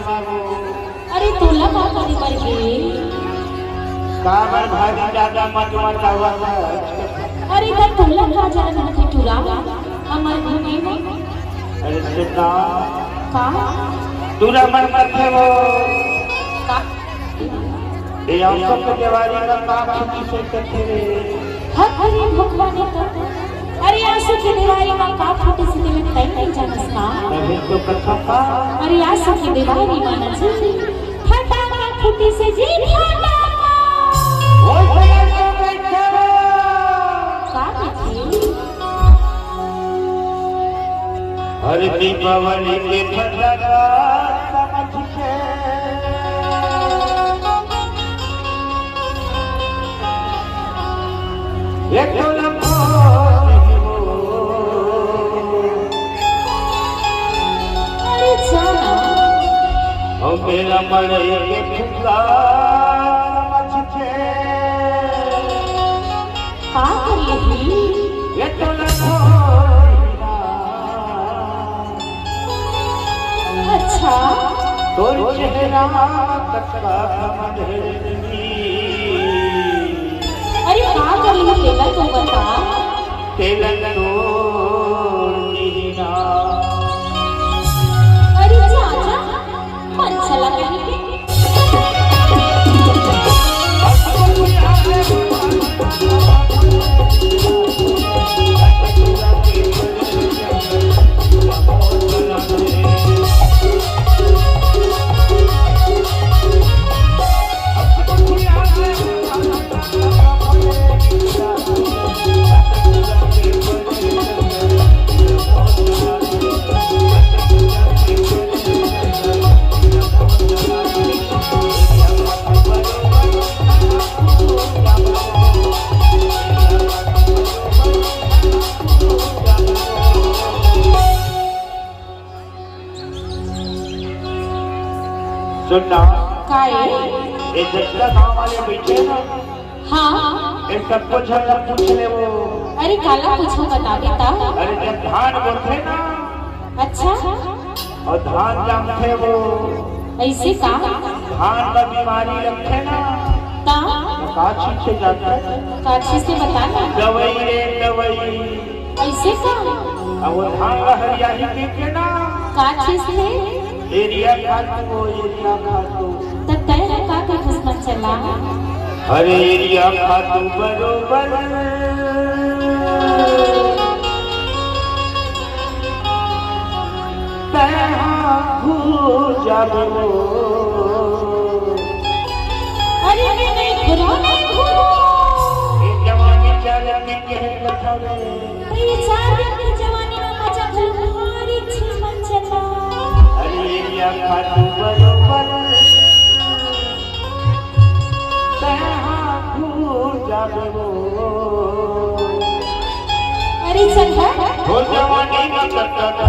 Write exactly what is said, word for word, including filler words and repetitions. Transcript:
अरे तोला का करे बर गे? का बर भारी जादा मत मचावत हस? अरे त तोला का जरत हे टूरा? हमर घूमे में। अरे सुन ना। का? टूरा मन मत हे वो। का? ए आसो के देवारी मा का फूटी से कथे रे? हक रे भगवान का। अरे आसो के देवारी मा का फूटी से तेला तैं नइ जानस का? तभी तो कथा का। अरे आसो के देवारी मा ना जी, फटाका फूटी से जी, फटाका। वो भैया तो बैठे हो। का कथे? अरे दीपावली के फटाका समझ के एक लखो अरे जाना। ओ मेरा मड़ई के फुग्गा समझ के का कर लेही? ये तो लखो अच्छा। तोर चेहरा कतका समझ लेही। अरे का कर लेही तेला तो बता। तेला तोर चेहरा। अरे जा जा, मन चला कहीं के। सुन ना। का ए? ए जतका गांव वाले बइठे ना, हाँ। ए सबको झन ला पूछ ले वो। अरे काला पूछहूं बता दे ता। अरे जब धान बोथे ना। अच्छा। अउ धान जानथे वो। अइसे का? धान ला बीमारी लगथे ना। ता? त का चीज से जानथे? का चीज से बता ना। दवई रे दवई। अइसे का? अब वो धान ला हरियाही के के ना। का चीज हे? यूरिया खातू, वो यूरिया खातू। त तैं ह का कथस मन चला? अरे यूरिया खातू बरोबर। तैं ह भूल जाबे वो। अरे मैं नहीं भूलूं, नहीं भूलूं। ये जवानी चाला के कहे बताओ रे। त ये चार दिन के जवानी मा मजा घलो भारी छीन मन चला। अरे यूरिया खातू बरोबर, तैं हा भूल जाबे वो। अरे चल हट। हो जवानी मा कतका